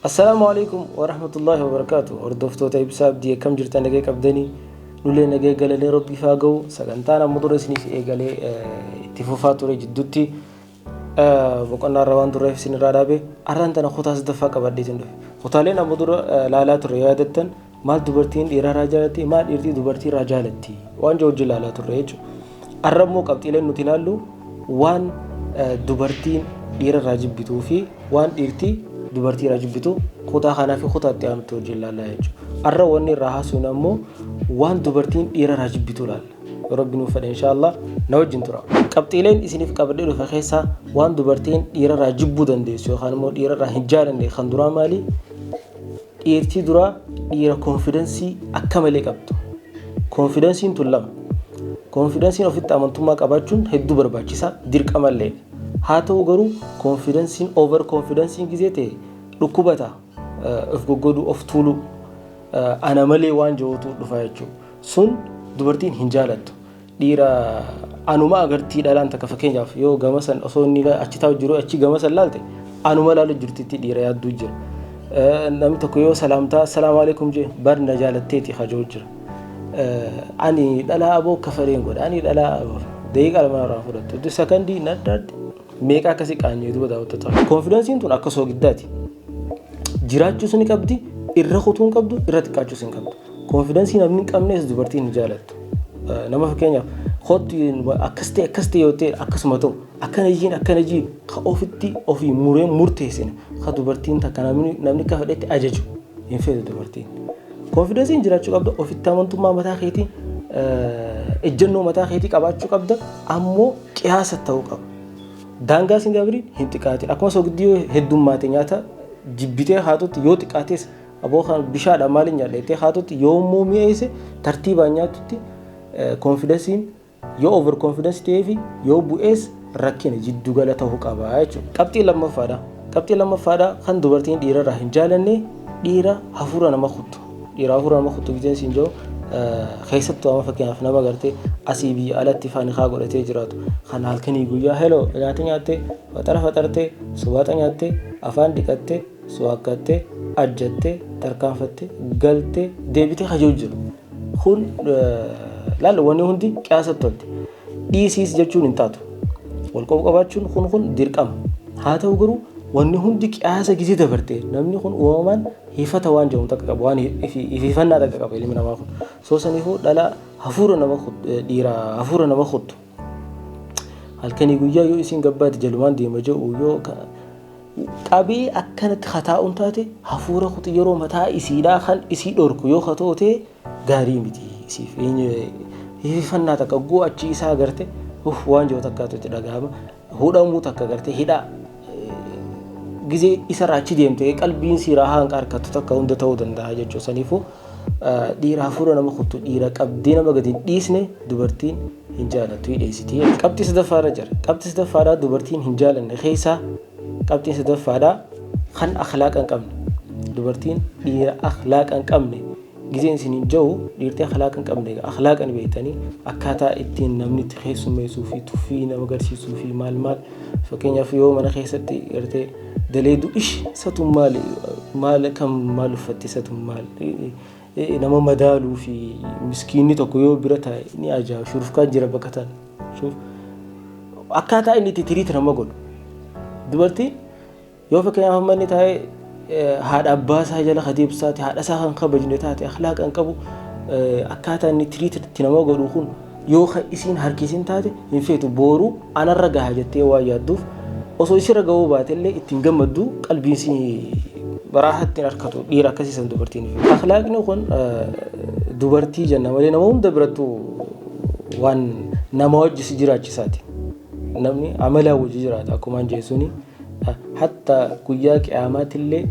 Assalaamu alaikum warahmatullaahi wabarakaatu. Hordoftoota Ibsaa Abdii, akkam jirtan? Nagee qabdanii? Nulee nagee galalee Rabbiif haa ga'u. Sagantaan amma dura isiniif eegalee itti fufaa ture jidduutti boqonnaa irra waan turreef isin irraa dhaabe. Har'aan tana kutaa sadaffaa qabadheetiin dhufe. Kutaaleen amma dura laalaa turre yoo yaadattan, maal dubartiin dhiirarraa jaalatti, maal dhiirtii dubartiirraa jaalatti waan jiru wajjin laalaa turre jechuudha. Har'a immoo qabxiileen nuti ilaallu waan dubartiin dhiirarraa jibbituu fi waan dhiirti dubartiirraa jibbitu kutaa kanaa fi kutaa itti aanutti wajjin ilaallaa jechuudha. Har'a wanni irraa haasofnu ammoo waan dubartiin dhiirarraa jibbitu ilaalla. Yoo Rabbi nuuf fedhe, inshaallah na wajjin tura. Qabxiileen isiniif qabadhee dhufe keessaa waan dubartiin dhiirarraa jibbuu dandeessu yookaan immoo dhiirarraa hin jaalanne kan duraa maali? Dhiirtii duraa dhiira confidence akka malee qabdu. Confidenceiin tun lama. Confidenceiin ofitti amantummaa qabaachuun hedduu barbaachisaa, dirqamallee. Haa ta'u garuu confidenceiin, over confidenceiin gizee ta'e dhukkubata, of goggoduu, of tuuluu, ana malee waan jirutu dhufa jechuudha. Sun dubartiin hin jaalattu. Dhiira anuma agartii dhalaan takka, fakkeenyaaf, yoo gama san osoo inni achi taa'u jiru achi gama san laalte, anuma laalu jirtitti dhiira yaadduu jira. Namni tokko yoo salaamtaa "Assalaamu alaikum" jee, bar na jaalatteeti hajoo jira. Ani dhalaa aboo kafaleen godha, ani dhalaa aboo daqiiqaa 2 irraa fudhattu sakandii naddaadde meeqa akkasii qaanyee duuba daawwattoota. Confidenceiin tun akka soogiddaati. Jiraachuus ni qabdi, irra kutuu hin qabdu, irra xiqqaachuus hin qabdu. Confidence namni hin qabnes dubartiin hin jaalattu. Nama fakkeenyaaf kootu akkas ta'e, akkas ta'e yoo ta'e, akkasuma ta'u, akkana jiin, akkana jiin, ka ofitti ofii muree murteessine, ka dubartiin takka namni akka fedhetti ajaju hin feetu dubartiin. Confidenceiin jiraachuu qabda, ofitti amantummaa mataa keetii, ejjennoo mataa keetii qabaachuu qabda, ammoo qiyaasa ta'uu qaba. Daangaa siin dabriin, hin xiqqaatin. Akkuma soogiddi yoo heddummaate nyaata jibbitee haatutti, yoo xiqqaates aboo kan bishaadha maaliin nyaadha jettee haatutti, yoo immoo mi'eesse tartiibaan nyaatutti, confidenceiin yoo over confidence ta'ee fi yoo bu'ees rakkina, jiddugala ta'uu qaba jechuudha. Qabxii lammaffaadha. Qabxii lammaffaadha kan dubartiin dhiirarraa hin jaalanne dhiira hafuura nama kuttu. Dhiira hafuura nama kuttu giseen siin jiru, keessattuu amma fakkeenyaaf nama gartee asii biyya alatti faanikaa godhatee jiraatu kan halkanii guyyaa "Hello, nyaata nyaattee, faxara faxartee, subaata nyaattee, afaan dhiqattee, suwaakkattee, ajjattee, tarkaanfattee, galtee, deebitee" hajuu jiru. Kun laalla, wanni hundi qiyaasatti tolti. Dhiisiis jechuun hin taatu. Wal qabaachuun kun dirqama. Haa ta'u garuu wanni hundi qiyaasa gisee dabarte, namni kun uumamaan hifata waan jedhamu takka qaba, waan ififannaa takka qaba ilmi namaa kun. Soo saniifuu dhala hafuura nama, dhiira hafuura nama kuttu. Halkanii guyyaa yoo isiin gabbaate jalumaan deema jedhu, yoo qabee akkanatti hataa'uun taate hafuura kutu, yeroo mataa isiidhaa kan isii dhorku yoo hatoo ta'e gaarii miti isiif. Hifannaa takka guu achi isaa agarte uff waan jiru takkaatu itti dhagahama. Hudhamuu takka garte, hidhaa gizee isarraa achi deemte qalbiin siiraa haan harkattu takka hunda ta'uu danda'a jechuudha. Saniifuu dhiira hafuura nama kuttu, dhiira qabdee nama gadi hin dhiisne dubartiin hin jaalattu, hidheessiti. Qabxii sadaffaarra jira. Qabxii sadaffaadhaa dubartiin hin jaalanne keessaa qabxiin sadaffaadhaa kan akhlaaqa hin qabne. Dubartiin dhiira akhlaaqa hin qabne gizeen isin hin jiru, dhiirtii akhlaaqa hin qabne, akhlaaqa ni beektanii, akkaataa ittiin namni itti keessummeessuu fi tuffii nama agarsiisuu fi maal maal, fakkeenyaaf yoo mana keessatti gartee daleedu, ish satuun maali, maal kan maal uffatti, satuun maal, nama madaaluu fi miskiinni tokko yoo bira taa'e ni ajaa'iba, shurufkaan jira bakka tana, akkaataa inni itti treat nama godhu. Dubartiin yoo fakkeenyaaf amma inni taa'ee haadha abbaa isaa jala kadeebsaati, haadha isaa kan kabajne taate, akhlaaqa hin qabu, akkaataa inni treat itti nama godhu kun yoo isiin harkisin taate hin feetu. Booruu anarra gaha jettee waan yaadduuf, osoo isirra gahuu baatellee ittiin gammaddu, qalbiin isii raahaa ittiin harkatu, dhiira akkasiisan dubartiin. Akhlaaqni kun dubartii jenna malee nama hunda birattuu waan nama wajji si jiraachisaati. Namni amalaa wajji jiraata akkuma jeessuuni. Hatta guyyaa qiyaamaatillee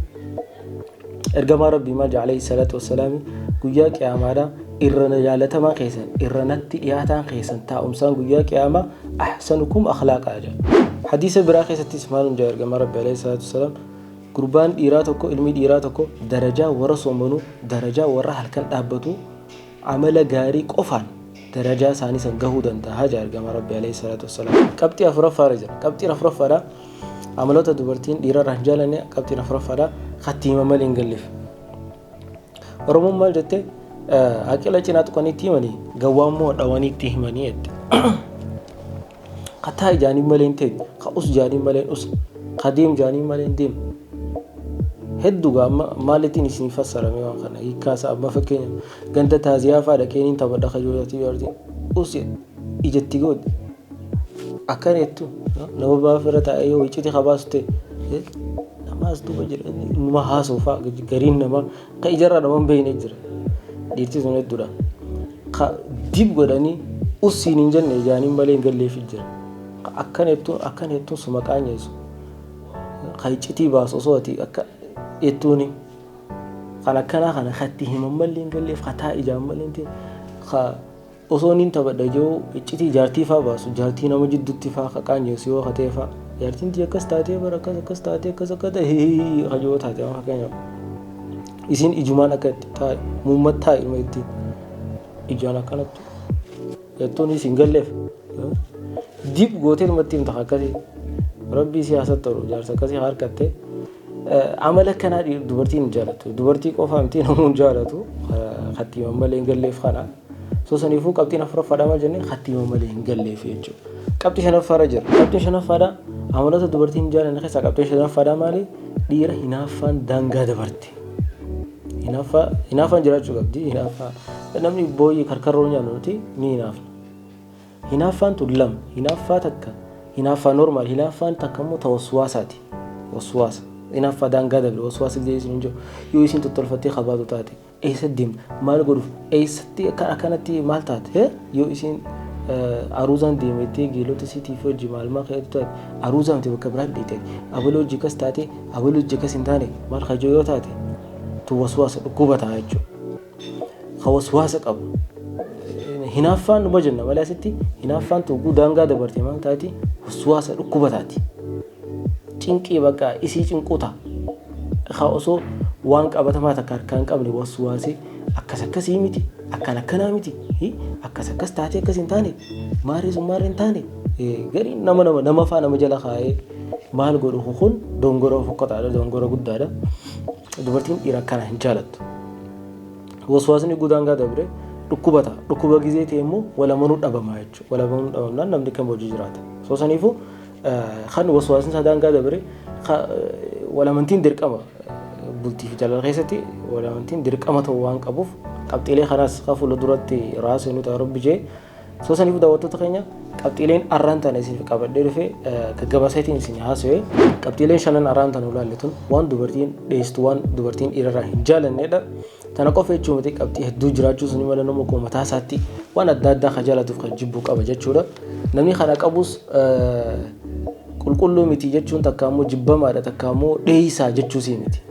ergamaa Rabbii maal jedha alayhi salaatu wassalaami? Guyyaa qiyaamaadha irra jaalatamaa keessan, irra natti dhiyaataan keessan taa'umsaan guyyaa qiyaamaa ahsanukum akhlaaqaa jedha. Hadiisa biraa keessattis maal jedha ergamaa Rabbii alayhi salaatu wassalaam? Gurbaan dhiiraa tokko, ilmi dhiiraa tokko darajaa warra soomanuu, darajaa warra halkan dhaabbatu, amala gaarii qofaan darajaa isaanii san gahuu danda'a jedha ergamaa Rabbii alayhi salaatu wassalaam. Qabxii afuraffaarra jira. Qabxiin afuraffaadha. Amaloota dubartiin dhiirarraa hin jaalanne qabxiin afuraffaadha. Katti hima malee hin galleef. Oromoon maal jette? Aqila cinaa tuqanii itti himanii, gawwaa immoo dhawanii itti himanii jette. Ka taa'i jaanii malee hin teenye, ka us jaanii malee hin usne, ka deem jaanii malee hin deemne. Hedduu gaa amma maalittiin isin fassarame waan kana hiikkaa isaa? Amma fakkeenya ganda taaziyaa fa'aa dhaqee niin taphadha kajoo jaartii jaartiin us ijatti godhe akkana jettu. Nama baaf irra taa'ee yoo iccitii kabaasu ta'e namaas duuba jira, numa haasa'u fa'a. Gariin namaa ka ijarraa nama hin beekne jira. Dhiirti sun hedduudha. Ka dib godhanii ussiin hin jenne ijaaniin malee hin galleefi jira. Ka akkana jettuun akkana jettuun suma qaanyeessu. Ka iccitii baasu osoo ati akka jettuuni. Kan akkanaa kana ka itti himan malee hin galleef, ka taa ijaan malee hin ta'e, ka osoo inni taphadha jiru iccitii jaartii faa baasu, jaartii nama jidduutti faa ka qaanyeessu yoo ka ta'e faa, jaartiin tiyya akkas taatee bara akkas akkas taatee akkas akka ta'e ka jiru taate, waan fakkeenyaaf isiin ijumaan akka itti taa'e muummat taa'e dhuma ittiin ijaan akkanatti jettuun isin galleef dib gootee dhumatti himta. Akkasii rabbii si haasattoru jaarsa akkasii harkattee amala akkanaa dubartiin hin jaalatu. Dubartii qofa miti, namuu hin jaalatu kattiiman malee hin galleef kana. So saniifuu qabxiin afuraffaadha maal jennee? Kattiiman malee hin galleef jechuudha. Qabxii shanaffaarra jira. Qabxiin shanaffaadha, amaloota dubartiin hin jaalanne keessaa qabxiin shanaffaadha maali? Dhiira hinaaffaan daangaa dabarte. Hinaaffaa, hinaaffaan jiraachuu qabdi. Hinaaffaa namni booyyee karkarroo nyaannu nuti ni hinaafna. Hinaaffaan tun lama. Hinaaffaa takka hinaaffaa normal, hinaaffaan takka immoo ta waswaasaati. Waswaasa. Hinaaffaa daangaa dabre, waswaasa illee isin hin jiru. Yoo isin tottolfattee kabaatu taate, eessa deemta? Maal godhuuf? Eessatti akkanatti maal taate? Yoo isin aruuzaan deemettee geelota siitiif hojii maal maal keetu taate, aruuzaa miti bakka biraa deete, abaloo hojii akkas taate, abaloo hojii akkas hin taane maal kajoo yoo taate, tu waswaasa dhukkuba ta'a jechuudha. Ka waswaasa qabu. Hinaaffaan numa jenna malee asitti hinaaffaan tuquu daangaa dabarte maal taati? Waswaasa dhukkuba taati. Cinqii bakka isii cinquu ta'a. Ka osoo waan qabatamaa takka harkaa hin qabne waswaasee akkas akkasii miti, akkan akkanaa miti, akkas akkas taatee akkas hin taane, maarree sun maarree hin taane, gariin nama nama nama faa nama jala kaa'ee maal godhu, kun dongora fokkataadha, dongora guddaadha. Dubartiin dhiira akkana hin jaalattu. Waswaasni guddaan gaa dabre dhukkuba ta'a. Dhukkuba gizee ta'e immoo walamanuu dhabama jechuudha. Walamanuu dhabamnaan namni kam hojii jiraata? So saniifuu kan waswaasni isaa daangaa dabre, walamantiin dirqama bultii fi jaalala keessatti walamantiin dirqama ta'uu waan qabuuf, qabxiilee kanaas ka fuula duratti raasuu nuti rabbi jee. So saniifuu daawwattoota keenya, qabxiileen arraan tana isin qabadhee dhufe gaggabaseetiin isin haasa'e, qabxiileen shanan arraan tana ulaalle tun waan dubartiin dheessitu, waan dubartiin dhiirarraa hin jaalannedha. Tana qofa jechuun miti, qabxii hedduu jiraachuu suni mala. Nama koo mataa isaatti waan adda addaa ka jaalatuuf kan jibbu qaba jechuudha. Namni kana qabus qulqulluu miti jechuun takka immoo jibbamaadha, takka immoo dheessaa jechuusii miti.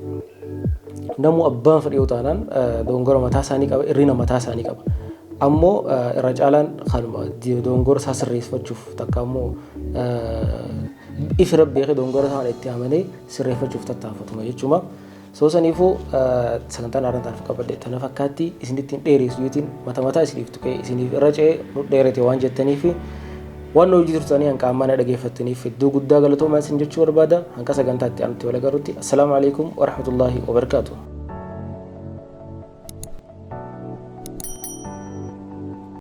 Namu abbaan fedhe yoo taanaan dogongora mataa isaanii qaba, irrina mataa isaanii qaba. Ammoo irra caalaan kanuma dogongora isaa sirreeffachuuf, takka immoo ifi beekee dogongora isaa itti amanee sirreeffachuuf tattaafatuma jechuudha. So saniifuu sagantaan haaraan taanaaf qabadhe tana fakkaatti. Isinitti hin dheeressu yootiin mata mataa isiniif tuqee isiniif irra ce'ee nu dheerate waan jettaniif, waan nu hojii turtanii hanqa ammaa na dhageeffattaniif hedduu guddaa galatoomaa isin jechuu barbaada. Hanqa sagantaa itti aanutti wal agarrutti, assalaamu alaikum warahmatullaahi wabarakaatuh.